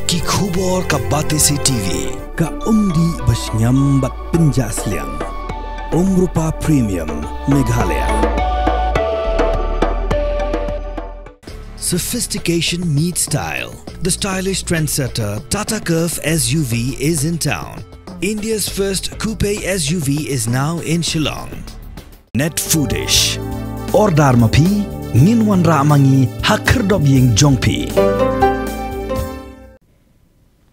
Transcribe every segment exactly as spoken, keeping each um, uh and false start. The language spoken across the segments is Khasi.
Ki khubor ka Batesi T V. Ka umdih ba shngiam bad pynjah sliang. Umrupa Premium Meghalaya. Sophistication meets style. The stylish trendsetter Tata Curvv S U V is in town. India's first coupe S U V is now in Shillong. Net Foodish. Order ma phi, ngin wanrah ma ngi ha khyrdop ïing jong phi.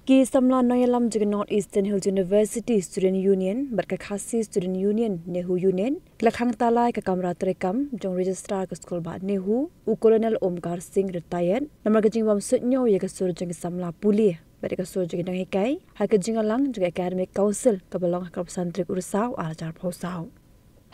Ki samla nongïalam jong ka North Eastern Hills University Student Union bad ka Khasi Student Union, NEHU Union, ki la khang talai ka kamra treikam jong Registrar ka skulbah NEHU, u Colonel Omkar Singh, retired, namar ka jingbym suidñiew ïa ka sur jong ki samla pule bad ïa ka sur jong ki nonghikai ha ka jingïalang jong ka Academic Council kaba long ha ka arphew san tarik u Risaw ar hajar arphew saw.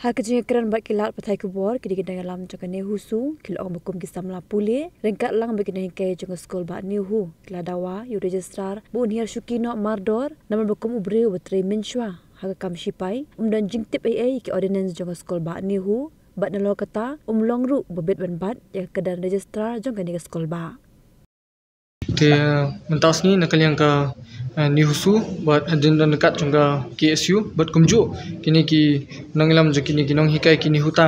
Ha ka jingïakren bad ki lad pathai khubor, kine ki nongïalam jong ka NEHUSU ki la ong ba kum ki samla pule, ryngkat lang bad ki nonghikai jong ka skulbah NEHU, ki la dawa ïa u Registrar ba un hiar shuki noh mardor, namar ba kum u briew uba trei mynshuwa ha ka kam shipai, um don jingtip ei ei ïa ki ordinance jong ka skulbah NEHU, bad nalor kata um long ruh uba bit ban bat ïa ka kyrdan Registrar jong kane ka skulbah. Te mynta ka sngi na ka liang ka, eh, NEHUSU bad hadien don ryngkat jong ka KSU bad kumjuh kine ki nongïalam jong kine ki nonghikai ki NEHUTA.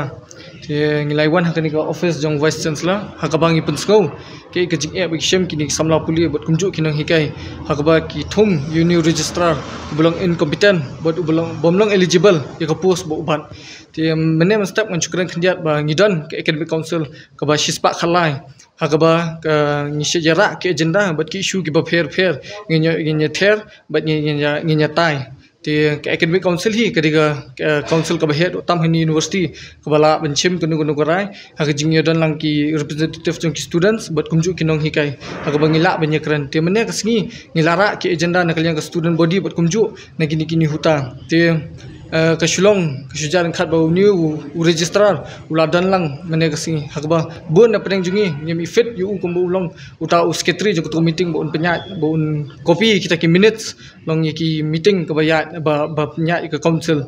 Te ngi la wan ha kane ka office jong Vice Chancellor ha kaba ngi pynsngew kaei ka jingeh ba ki shem kine ki samla pule bad kumjuh ki nonghikai ha kaba ki thung ïa une u Registrar uba long incompetent bad uba long, bym long eligible ïa ka post ba u bat. Te mynne mynstep ngan shu kren khyndiat ba ngi don ka Academic Council kaba shispah khatlai. Ha kaba ka ngi shu ïarah ki agenda bad ki issue kiba pher pher, ngin ïa, ngin ïa ther bad ngin, ngin ïa, ngin ïa tai. Te ka Academic Council hi ka dei ka, ka council kaba heh tam ha une university, kaba lah ban shim kano kano ka rai ha ka jingïadon lang ki representative jong ki students bad kumjuh ki nonghikai ha kaba ngi lah ban ïakren. Te mynne ka sngi ngi la rah ki agenda na ka liang ka student body bad kumjuh na kine ki NEHUTA. Te, eh, ka shu long, ka shu jia ryngkat ba une u, u Registrar u la don lang mynne ka sngi ha kaba bun na pdeng jong ngi ngim i fit ïa u kumba u long uta u secretary jong kato ka meeting ba un pynïaid, ba un copy kita ki minutes long ïa ki meeting kaba ïaid, ba, ba pynïaid ïa ka council.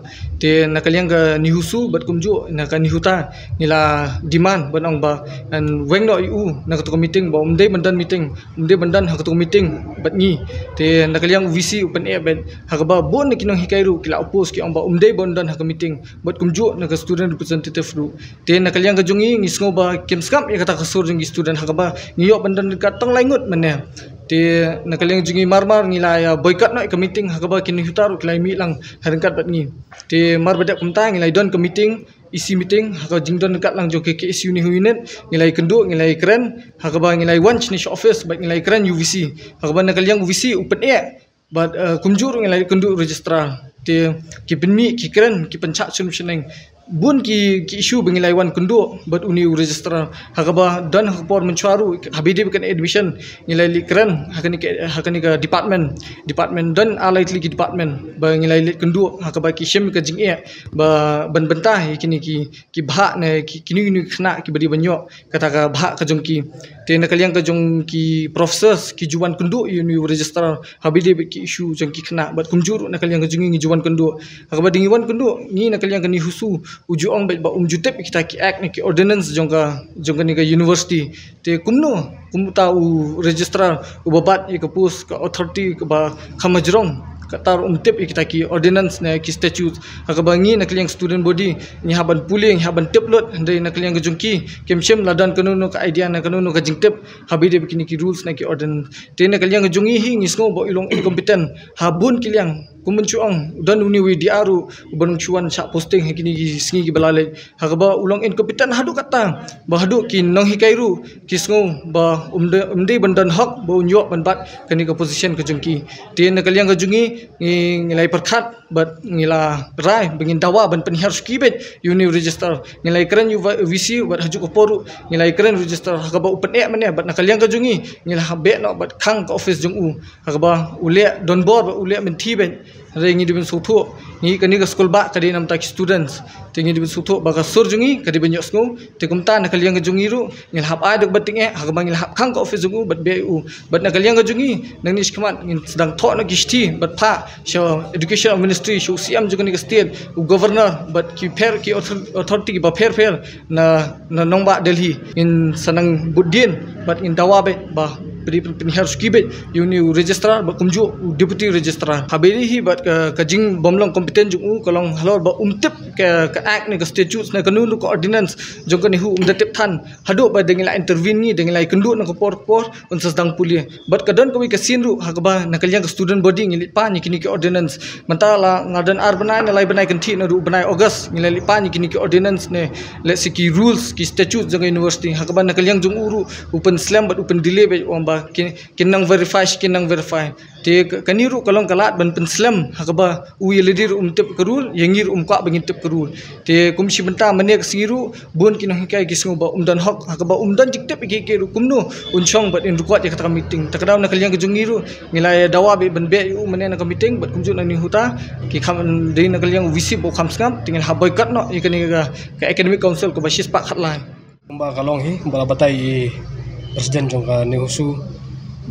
Te na ka liang ka NEHUSU bad kumjuh na ka NEHUTA ngi la demand ban ong ba, eh, weng noh ïa u na kato ka meeting ba um dei ban don meeting, um dei ban don ha kato ka meeting bad ngi. Te na ka liang u VC u pyneh bad ha kaba bun na ki nonghikai ruh ki la oppose, ki ong ba um dei ban don ha ka meeting bad kumjuh na ka student representative ruh. Te na ka liang ka jong ngi ngi sngew ba kim sngap ïa kata ka sur jong ki student ha kaba ngi ïoh ban don ryngkat tang lai ngut mynne. Te na ka liang jong ngi mar mar ngi la ïa boycott noh ïa ka meeting ha kaba ki NEHUTA ruh ki la ïa mih lang ha ryngkat bad ngi. Te mar ba dep kumta ngi la ïa don ka meeting, EC meeting, ha ka jingdon ryngkat lang jong ka KSU NEHU unit, ngi la ïa kynduh, ngi la ïa kren ha kaba ngi la ïa wan shane sha office bad ngi la ïa kren ïa u VC ha kaba na ka liang u VC u pyneh bad, eh, kumjuh ruh ngi la ïa kynduh Registrar. Te ki pynmih, ki kren, ki pynshah shnong shnong, bun ki, ki issue ba ngi la ïa wan kynduh bad une u Registrar ha kaba don ha ka por mynshuwa ruh ha ba dei ba kane admission ngi la ïa kren ha kane ka, ha kane ka department, department, don ar lai tylli ki department ba ngi la ïa kynduh ha kaba ki shem ka jingeh ba ban bynta ïa kine ki, ki bhah ne ki, kine, kine ki khynnah kiba dei ban ïoh kata ka bhah ka jong ki. Te na ka liang ka jong ki professors ki ju wan kynduh ïa une u Registrar ha ba dei bad ki issue jong ki khynnah bad kumjuh ruh na ka liang ka jong ngi ngi ju wan kynduh. Ha kaba dei ngi wan kynduh, ngi na ka liang ka NEHUSU u ju ong bad ba um ju tip ïa kita ki act ne ki ordinance jong ka, jong kane ka university. Te kumno, kumta u Registrar uba bat ïa ka post ka authority kaba kham hajrong, kata ruh um tip ïa kita ki ordinance ne ki statutes. Ha kaba ngi na ka liang student body ngi hap ban pule, ngi hap ban tip lut, hynrei na ka liang ka jong ki kim shym la don kano kano ka idea ne kano kano ka jingtip ha ba dei bad kine ki rules ne ki ordinance. Te na ka liang ka jong ngi hi ngi sngew ba u long incompetent ha bun ki liang. Kum ban shu ong, don une u ADR ruh uba nang shu wan shah posting ha kine ki sngi kiba la leit ha kaba u long incompetent haduh katta ba haduh ki nonghikai ruh ki sngew ba um dei, um dei ban don hok ba un ïoh ban bat kane ka position ka jong ki. Te na ka liang ka jong ngi ngi, ngi la ïa pyrkhat bad ngi la rai ba ngin dawa ban pynhiar shuki beit ïa une u Registrar. Ngi la ïa kren ïa u VC bad ha kajuh ka por ruh ngi la ïa kren Registrar ha kaba u pyneh mynne bad na ka liang ka jong ngi ngi la hap beh noh bad khang ka office jong u ha kaba u leh donbor bad u leh mynthi beit. Hynrei ngi dei ban sngewthuh, ngi kane ka skulbah ka dei namar ki students. Te ngi dei ban sngewthuh ba ka sur jong ngi ka dei ban ïohsngew. Te kumta na ka liang ka jong ngi ruh ngi la hap ai da kaba tyngeh ha kaba ngi la hap khang ka office jong u bad beh ïa u. Bad na ka liang ka jong ngi nangne shakhmat ngin sdang thoh noh ki shithi bad phah sha Education Ministry, sha u CM jong kane ka state, u Governor bad ki pher ki author-, authority kiba pher pher na, na nongbah Delhi. Ngin sa nang bud dien bad ngin dawa beit ba Pynhiar suki beit ïa une u registrar bad kumjuh u deputy registrar. Haba ïadei hi bad ka, ka jingbym long competent jong u ka long halor ba um tip ka, ka act ne ka statutes ne kano kano ka ordinance jong ka NEHU um da tip than. Haduh ba da ngi la intervene ngi, da ngi la ïakynduh na ka por ka por, un sa sdang pule. Bad ka don kawei ka sien ruh ha kaba na ka liang ka student body ngi leit pan ïa kine ki ordinance. Mynta la nga don ar bnai ne lai bnai kynthih naduh u bnai August ngi la leit pan ïa kine ki ordinance ne lehse ki rules ki statutes jong ka university ha kaba na ka liang jong u ruh u pynslem bad u pyndelay bad u ong ba kin, kin nang verify, kin nang verify. Te ka, kane ruh ka long ka lad ban pynslem ha kaba u ïa lade ruh um tip ka rule, ïa ngi ruh um kwah ba ngin tip ka rule. Te kum shi bynta mynne ka sngi ruh bun ki nonghikai ki sngew ba um don hok ha kaba um don jingtip ïa kiei kiei ruh kumno un shong bad in record ïa kata ka meeting. Ta ka daw na ka liang ka jong ngi ruh ngi la ïa dawa beit ban beh ïa u mynne na ka meeting bad kumjuh na NEHUSU ki kham dei na ka liang u VC ba u kham sngap te ngi la hap boycott noh ïa kane ka, ka academic council kaba shispah khatlai. Kumba ka long hi, kumba la batai i president jong ka NEHUSU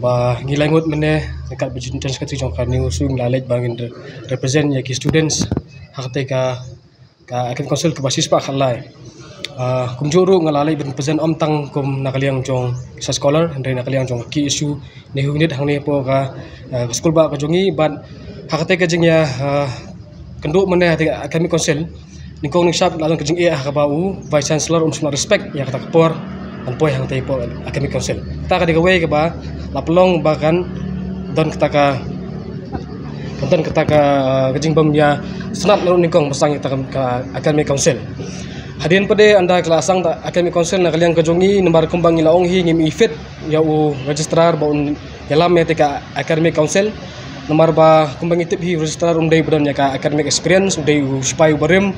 ba ngi lai ngut mynne ryngkat bad jingïatrei secretary jong ka NEHUSU ngi la leit ba ngin re-, represent ïa ki students ha katei ka, ka academic council kaba shispah khatlai. Ah, kumjuh ruh nga la leit ban present ym tang kum na ka liang jong ki scholar hynrei na ka liang jong ka KSU NEHU unit hangne hapoh ka, ah, ka skul bah ka jong ngi bad ha katei ka jingïa, ah, kynduh mynne ha katei ka academic council. Nyngkong nyngshap la don ka jingeh ha kaba u Vice Chancellor um shym la respect ïa kata ka por ban poi hangtei hapoh Academic Council. Kata ka dei kawei kaba la pynlong ba kan don kata ka, kan don kata ka, ka jingbym ïa sngap naduh nyngkong ba sdang ïa kata ka, ka Academic Council. Hadien pat de ynda ka la sdang ta Academic Council na ka liang ka jong ngi namar kumba ngi la ong hi ngim i fit ïa u registrar ba un ïalam ïa katei ka Academic Council. Namar ba kumba ngi tip hi u registrar um dei ba don ïa ka academic experience, u dei u sipai uba rim,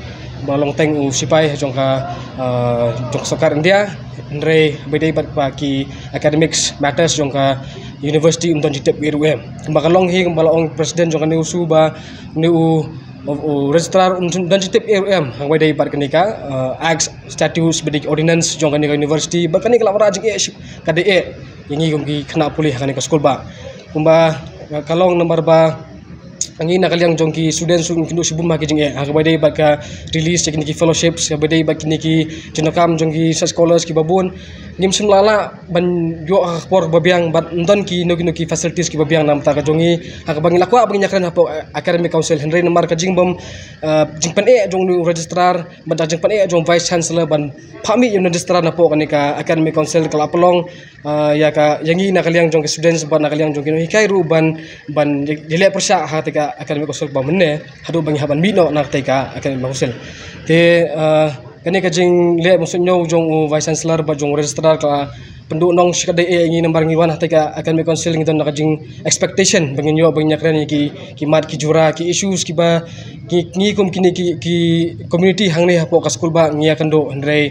ba long teng u sipai jong ka, ah, jong ka sorkar India. Hynrei ba dei bad ba ki academics matters jong ka university um don jingtip ei ruh em. Kumba ka long hi kumba la ong president jong ka NEHUSU ba une u, u, u registrar um don jingtip ei ruh em. Haba dei bad kane ka, ah, acts, statutes, ba dei ki ordinance jong kane ka university ba kane ka la wanrah jingeh shi-, ka dei eh ïa ngi kum ki khynnah pule ha kane ka skul bah. Kumba, eh, ka long namar ba ngi na ka liang jong ki students ruh ngi kynduh shibun ha ki jingeh ha kaba dei bad ka release ïa kine ki fellowships, ha kaba dei bad kine ki jingdonkam jong ki research scholars kiba bun. Ngim shym la lah ban ïoh ha ka por ba biang bad ym don kino kino ki facilities kiba biang na ka bynta ka jong ngi ha kaba ngi la kwah ba ngin ïakren hapoh, eh, Academic Council hynrei namar ka jingbym, eh, jingpyneh jong u registrar bad ka jingpyneh jong u Vice Chancellor ban phah mih ïa u registrar napoh kane ka Academic Council ka la pynlong, ah, ïa ka, ïa ngi na ka liang jong ki students bad na ka liang jong ki nonghikai ruh ban, ban ïaleh pyrshah ha katei ka Academic Council ba mynne haduh ba ngi hap ban mih noh na katei ka Academic Council. Te, ah, kane ka jingleh bym suidñiew jong u Vice Chancellor bad jong u registrar ka la pynduh nong shi katdei eh ïa ngi namar ngi wan ha katei ka Academic Council ngi don na ka jing expectation ba ngin ïoh ba ngin ïakren ïa ki, ki mat ki jura ki issues kiba ngi, ngi kum kine ki, ki community hangne hapoh ka skul bah ngi ïakynduh hynrei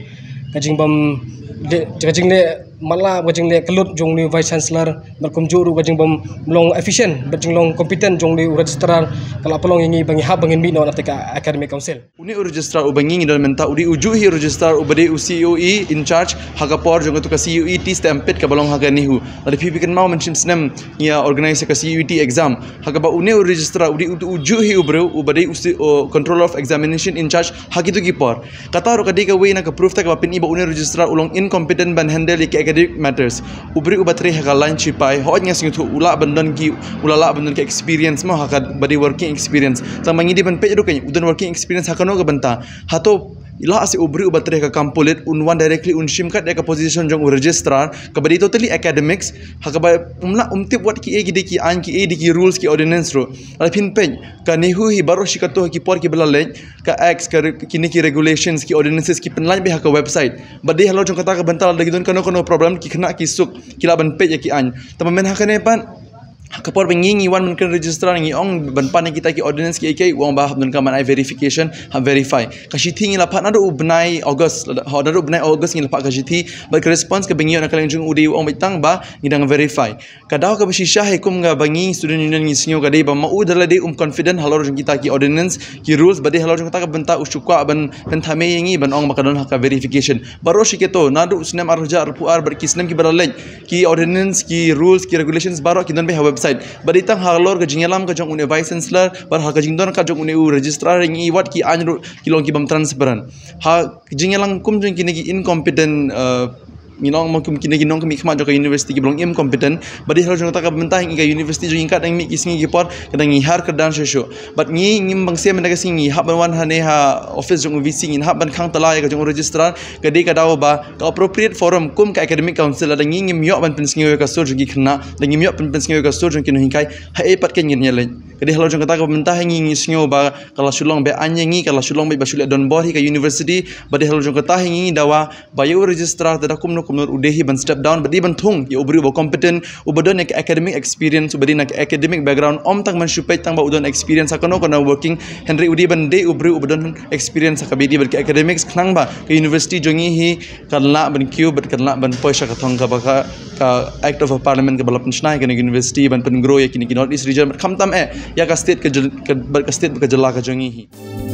ka jingbym dei, ka jingleh matlah, ka jingleh kyllut jong une u Vice Chancellor bad kumjuh ruh ka jingbym long efficient bad jinglong competent jong une u registrar ka la pynlong ïa ngi ba ngi hap ba ngin mih noh na katei ka Academic Council. Une u registrar uba ngi ngi don mynta u dei u juh hi u registrar uba dei u COE in charge ha ka por jong katu ka COE Tea Stampede kaba long ha ka NEHU. Lada phi, phi kynmaw mynshem snem ngi ïa organise ïa ka CUET exam ha kaba une u registrar u dei u, u juh hi u briew uba dei u, u controller of examination in charge ha kitu ki por. Kata ruh ka dei kawei na ka proof ta kaba pyni ba une u registrar u long incompetent ban handle ïa ki academic matters. U briew uba trei ha ka line shipai, hooid nga sngewthuh u lah ban don ki, u la lah ban don ki experience mo ha kaba dei working experience. Tang ba ngi dei ban peit ruh kein u don working experience ha kano ka bynta. Hato lah seh u briew uba trei ha ka kam pulit un wan directly un shim kat ïa ka position jong u registrar kaba dei totally academics ha kaba um lah um tip wat kiei ki dei ki aiñ, kiei dei ki rules, ki ordinance ruh. Lada phin peit ka NEHU hi baroh shi kato ha ki por kiba la leit, ka acts, ka re-, kine ki regulations, ki ordinances ki pynlait beit ha ka website. Bad dei halor jong kata ka bynta lada ki don kano kano problem ki khynnah ki suk ki lah ban peit ïa ki aiñ. Tangba mynta ha kane pat ha ka por ba ngi ngi wan ban kren registrar ngi ong ban pan ïa kita ki ordinance kiei kiei u ong ba hap donkam ban ai verification, hap verify. Ka shithi ngi la phah naduh u bnai August, ha naduh u bnai August ngi la phah ka shithi bad ka response kaba ngi ïoh na ka liang jong u dei u ong beit tang ba ngi dang verify. Ka daw kaba shisha hi kum kaba ngi student union ngi sngew ka dei ba ma u da lade um confident halor jong kita ki ordinance, ki rules, bad dei halor jong kata ka bynta u shu kwah ban pynthame ïa ngi ban ong ba ka don ha ka verification. Baroh shi kato naduh u snem ar hajar arphew ar bad ki snem kiba la leit, ki ordinance, ki rules, ki regulations baroh ki don beit ha website. Bad dei tang halor ka jingïalam ka jong une u vice chancellor bad ha ka jingdon ka jong une u registrar ngi wat ki aiñ ruh ki long kibym transparent. Ha ka jingïalang kum jong kine ki incompetent, uh, ngi long mo kum kine ki nongkmih khmat jong ka university kiba long incompetent. Bad dei halor jong kata ka bynta ngi ka university jong ngi katba dang mih ki sngi ki por ka dang ngi har kyrdan shuh shuh. Bad ngi ngim bang shem mynta ka sngi ngi hap ban wan hangne ha office jong u VC, ngin hap ban khang tala ïa ka jong u registrar. Ka dei ka daw ba ka appropriate forum kum ka academic council, lada ngi ngim ïoh ban pynsngew ïa ka sur jong ki khynnah, lada ngim ïoh ban pynsngew ïa ka sur jong ki nonghikai, haei pat ngin ïaleit? Ka dei halor jong kata ka bynta hi ngi ngi sngew ba ka la shu long beit aiñ ïa ngi, ka la shu long beit ba shu leh donbor hi ka university. Bad dei halor jong kata hi ngi ngi dawa ba ïa u registrar te da kumno kumno u dei hi ban step down, bad dei ban thung ïa u briew uba competent, uba don ïa ka academic experience, uba dei na ka academic background, ym tang ban shu peit tang ba u don experience ha kano kano working, hynrei u dei ban dei u briew uba don experience ha kaba ïadei bad ka academics, khnang ba ka university jong ngi hi kan lah ban kiew bad kan lah ban poi sha ka thong kaba ka, ka Act of Parliament kaba la pynshna ïa kane ka university ban pyngrow ïa kine ki North East region bad khamtam eh ïa ka state ka jyl-, ka, bad ka state bad ka jylla ka jong ngi hi.